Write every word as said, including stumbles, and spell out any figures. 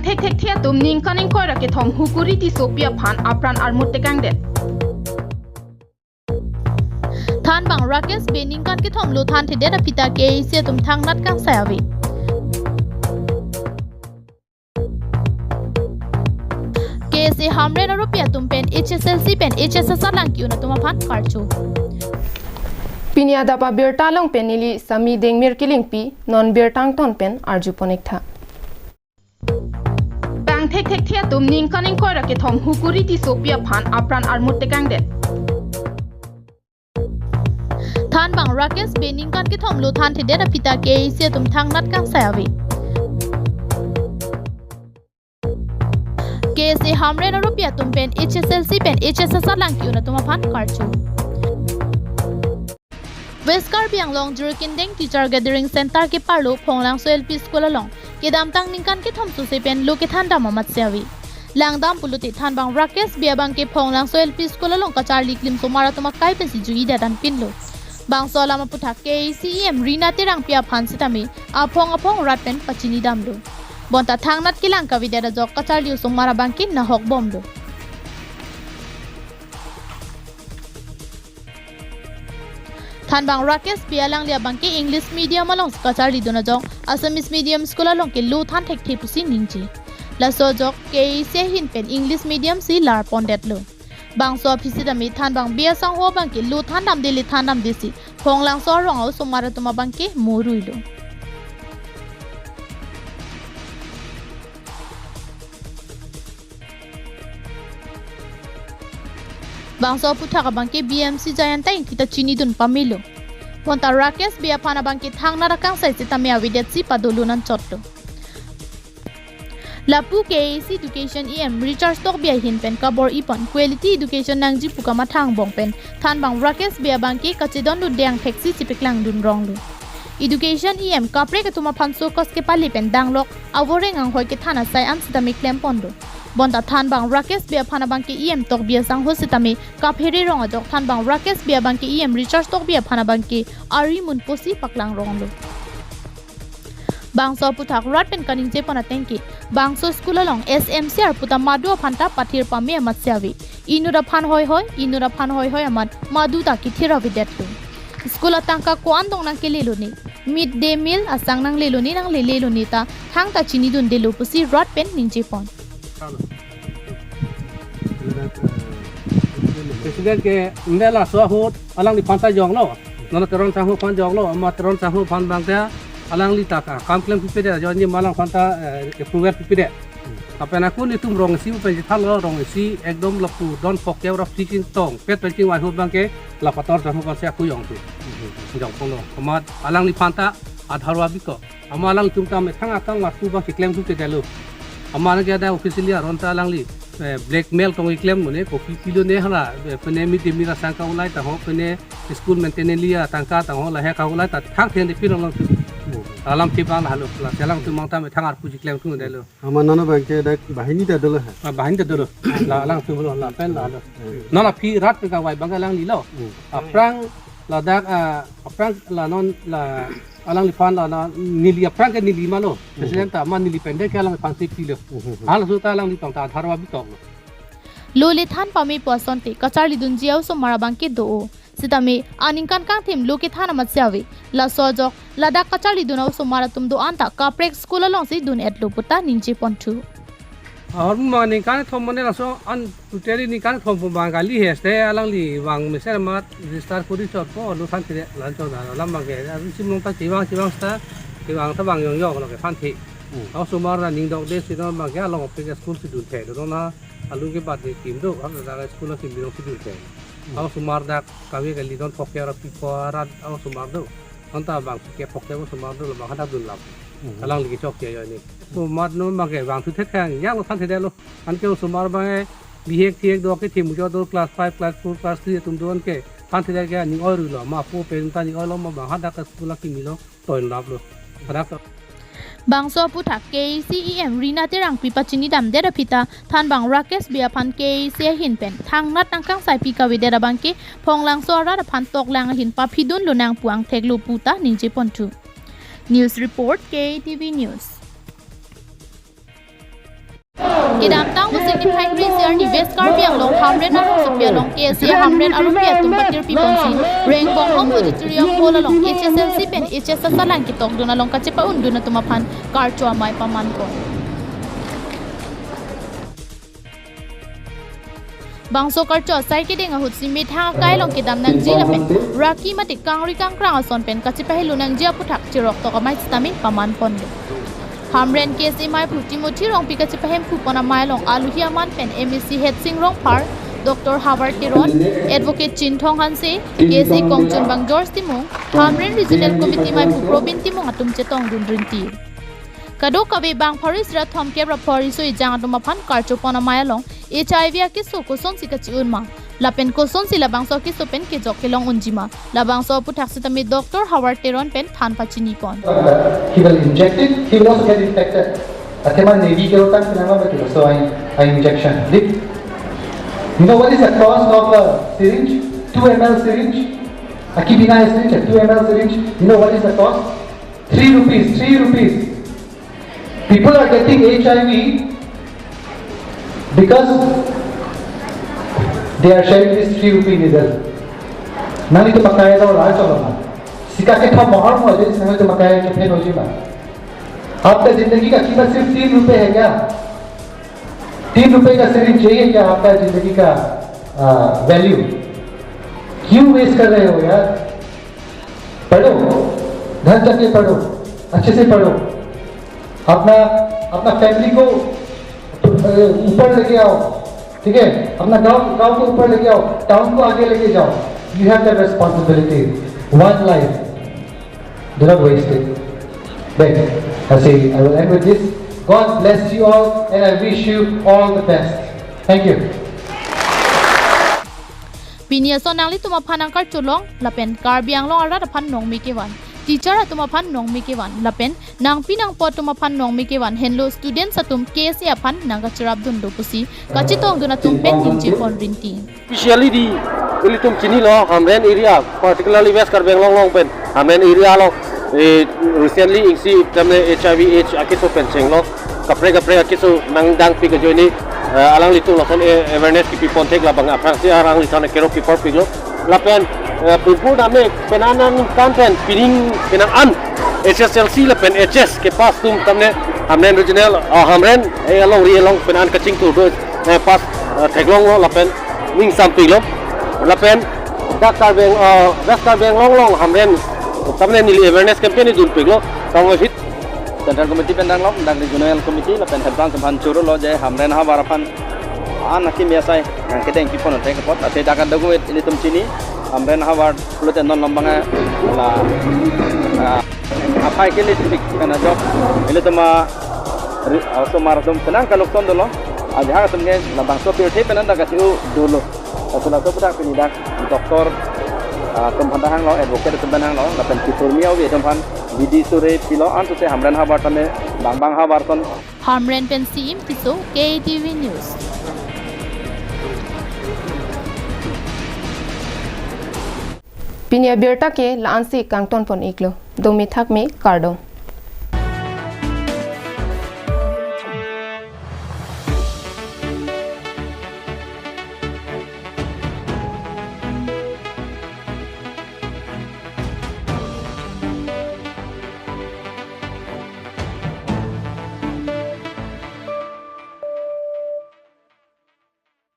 Thekthekthe atum ningkan ingkoi ra kethom Hukuri Tissopi aphan apran armut tekangdet. Thanbang Rakesh Bey ningkan kethom lo thanthedet aphi ta K A A C atum thangnat kangsai ave. K S A Hamren aropi atum pen H S L C pen H S S alang ki-un atum aphan karcho. Pini adap abirta along pen neli Sami Dengmir Kilingpi, non birta angton pen arjupon-ik tha. Bang thekthekthe atum ningkan ingkoi ra kethom Hukuri Tissopi aphan apran armut tekangdet. Thanbang Rakesh Bey ningkan kethom lo thanthedet aphi ta K A A C atum thangnat kangsai ave. K S A Hamren aropi atum pen H S L C pen H S S alang ki-un atum aphan karcho. West Karbi Anglong Jirikindeng Teacher Gathering Center keparlo Phonglangso L P School along kedamtang ningkan kethom sose pen lo kethandam amatsi ave. Langdam pulote thanbang Rakesh Bey abangke Phonglangso L P School along kacharli klim osomar atum akai pensi juidet anpinlo. Bangso alam aputhak K A A C E M Rina Terangpi aphan sitame aphong aphong rat pen pachinidamlo. Bonta thangnat kelang kavedet ajok kacharli osomar abangke nahok bomlo. Thanbang Rakesh Bey alangli abangke English medium along kacharlidun ajok Assamese medium school along ke lo than thekthe pusi ningje. Laso ajok K A A C ahin pen English medium si larpondetlo. Bangso aphi sitame thanbang Bey asangho abangke lo thandamde le thandamde si Phonglangso arong a-osomar atum abangke moruilo. Bangso aputhak abangke B M C Jayanta Ingti ta chinidun pamelo. Bonta Rakesh Bey aphan abangke thangnat akangsai sitame avedetsi padolun anchotlo. Lapu K A A C Education E M Richard Tokbi ahin pen kabor-ipon quality education nangji pu kamathang angbong pen thanbang Rakesh Bey abangke kachedondunde angtheksi chepaklangdun ronglo. Education E M kaprek atum aphan so kos kepale pen danglok avoreng anghoi kethan asai an sitame klemponlo. Bonta thanbang Rakesh Bey aphan abangke E M Tokbi asangho sitame kaphere rong ajok thanbang Rakesh Bey abangke E M Richard Tokbi aphan abangke arimun pusi paklang ronglo. Bangso aputhak rat pen kaningjepon atengke bangso school along S M C R puta madu aphan ta pathir pame amatsi ave. Inut aphan hoihoi, inut aphan hoihoi amat madu ta kethir avedetlo. School atangka ko-an dong nangkelelo ne, mid day meal asang nanglelo ne nanglelelo ne ta thangta chinidundelo pusi rat pen ningjepon. President ke nde laso ahut alangliphan ta jonglo. Nona Teron sangho aphan jonglo, amat Teron sangho aphan abangke alangli ta ka-, kam klem pipedet, ajo ni ma alangphan ta, eh, approval pipedet. Lapen ako netum rong isi pen chethanlo, rong isi ekdom lapu don phokep ra free chingtong pet pen chingvai ahut abangke la Teron sangho aphan si ako jongthu. Jongponlo. Amat alangliphan ta Aadhaar abiko. Amat alangtum ta methang akam arpu abang keklemthu kedetlo. Amat nangke ada officially aron ta alangli, eh, blackmail tong keklem mone, kopi pilo ne hala, eh, pene mid day meal asang ka-ulai ta ho, pene school maintenance li atangka ta ho, lahei ka-ulai ta thangthe ne pin alangtum. Alam ke abang lahelo, la alangtum abang ta methang arpu cheklemthu kedetlo. Amat non abangke dak banghini ta dolo ha? Ah, banghini ta dolo. La alangtum lo, lapen lahelo. Hmm. Non aphi rat kavai abang alanglilo. Hmm. Aphrang ladak, ah, aphrang la non la alangliphan la, la neli aphrang ke neli ma lo. Hmm. President ta ma neli pen de ke alangliphan si pilo. Hmm. Halaso ta alangliphan ta Aadhaar abitoklo. Lo le than pame pu asonte kacharlidunji a-osomar abangke do-o. Sitame aningkan kangthim lo kethan amatsi ave. Laso ajok ladak kacharlidun a-osomar atum do-an ta kaprek school alongsi dun-etlo pu ta ningjeponthu. Ahormu ma ningkan thom mane laso an tuteli ningkan thom pu abang kali heste alangli vang mesen amat register kori chotpo lo thanthedet la-an chot alam abangke. Aru chimong ta chevang chevang seta chevang ta vang yong yong lo ke thanthe. Hmm. A-osomar aning dokde si non abangke along apik school si dunthe. Lo na along ke bat ni kim do, har ladak school akim bilong si dunthe. Hmm. A-osomar dak kave kali don phokep ra pipo arat a-osomar do. Anta abang phokep phokep a-osomar do labang hadak dunlap. Hmm. Alangli kechokche ajoine. Osomar non abangke vangthu thekthe yang lo thanthedetlo. Anke osomar abangke bihek thihek do, kethemu chot do, class five, class four, class three atum do anke thanthedet ke aning oiruilo. Ma po pen ta aning oilo ma abang hadak school akimi lo. Toin laplo. Hadak. Bangso aputhak K A A C E M Rina Terangpi pachinidamdet aphi ta thanbang Rakesh Bey aphan K A A C ahin pen thangnat nangkangsaipi kavedet abangke Phonglangso arat aphan toklang ahin paphidunlonang pu angtheklo pu ta ningjeponthu. News report, K A T V News. Kedamtang Musik niphai kre-isi arni West Karbi Anglong Hamren arongsopi along K S A Hamren aropi atum patirpi ponsi Rengbong Home Auditorium Hall along H S L C pen H S asalang ketokdun along kachepa-undun atum aphan karcho amei paman pon. Bangso karcho asai kedeng ahut si methang akai along kedam nangji lapen raki mate kangri kangkrang ason pen kachepahelo nangji aputhak cherok tok amei sitame paman ponlo. Hamren K S A meiphu Timothy Rongpi kachepahemphu pon amei along aluhi aman pen M A C Hetsing Rongphar, Doctor Havar Teron, Advocate Chinthong Hanse, K S A kongchunbang George Timung, Hamren Regional Committee meiphu Probin Timung atum chetongdun rinti. Kadokave bang pharo isi ra thomkep ra pharo riso ejang atum aphan karcho pon amei along H I V akeso kosonsi kachi-un ma lapen kosonsi labangso akeso pen kejok kelong unji ma, labangso aputhak sitame Doctor Havar Teron pen than pachini pon. He will inject it, he will also get infected. Athema neli ke utang kenama bagi so I, I injection. Did you know what is the cost of a syringe? Two M L syringe? Akibina syringe, two M L syringe. You know what is the cost? Three rupees, three rupees. People are getting H I V because they are sharing this three rupee needle. Nanglitum akai do ra cholo ma. Sika kethom mohor mo je nanglitum akai ke phen hoji ma. आपका जिंदगी का कीमत सिर्फ तीन रुपए है क्या? तीन रुपए का सिरिंज चाहिए क्या आपका जिंदगी का, आ, वैल्यू? क्यों वेस्ट कर रहे हो यार? पढ़ो, घर जाके पढ़ो, अच्छे से पढ़ो, अपना, अपना फैमिली को, अ, ऊपर लेके आओ, ठीक है? अपना गांव, गांव को ऊपर लेके आओ, टाउन को आगे लेके जाओ। You have the responsibility. One life. Do not waste it. Then, I say, I will end with this. God bless you all and I wish you all the best. Thank you. Pini ason nanglitum aphan nangkarcho long lapen Karbi Anglong arat aphan nongmi kevan, teacher atum aphan nongmi kevan lapen nangpi nangpo atum aphan nongmi kevan henlo students atum K S A aphan nangkacherapdun do pusi kachetongdun atum pen ningje pon rinti. Especially di ilitum chinilo Hamren area, particularly West Karbi Anglong along pen Hamren area along, eh, recently isi tamne H I V H akeso pen chenglo, kaprek kaprek akeso nangdangpi ajoine, eh, alanglitum lason, eh, awareness kipi pon thek labang aphrangsi alanglitum kero pipor piklo. Lapen, eh, pimpur dame penang an kan pen pining penang an H S L C lapen H S kepass atum tamne Hamren regional, ah, Hamren, eh, alongri along penang an kachingthur do, eh, pass, eh, theklonglo lapen ning sampiklo. Lapen dak Karbi Ang-, ah, West Karbi Anglong along Hamren tamne neli awareness campaign dunpiklo. Tong hit Central Committee pen danglok, dak Regional Committee lapen Hepran Semphan churolo je Hamren havar aphan an akimi asai nangkedengpi pon ateng apot, athe dak an dogo ilitum chini Hamren havar pulote non lombang la, ah, aphai ke lipik kana jok ilitum a ri-, ah, osomar atum penang kalokson dolo, ajahak atum ke labangso pirthe penang dak kasiu dolo. Laso laso aputhak pini dak doctor, ah, atum aphan ta hanglo, advocate atum aphan hanglo, lapen kisurmi avi atum aphan bidi suri pilo, ansose Hamren havar tame bang bang havar ton. Hamren pen C M Tisso, K T V News. Pini abirta ke la-ansi kangton pon iklo. Domi thakmi, kardom.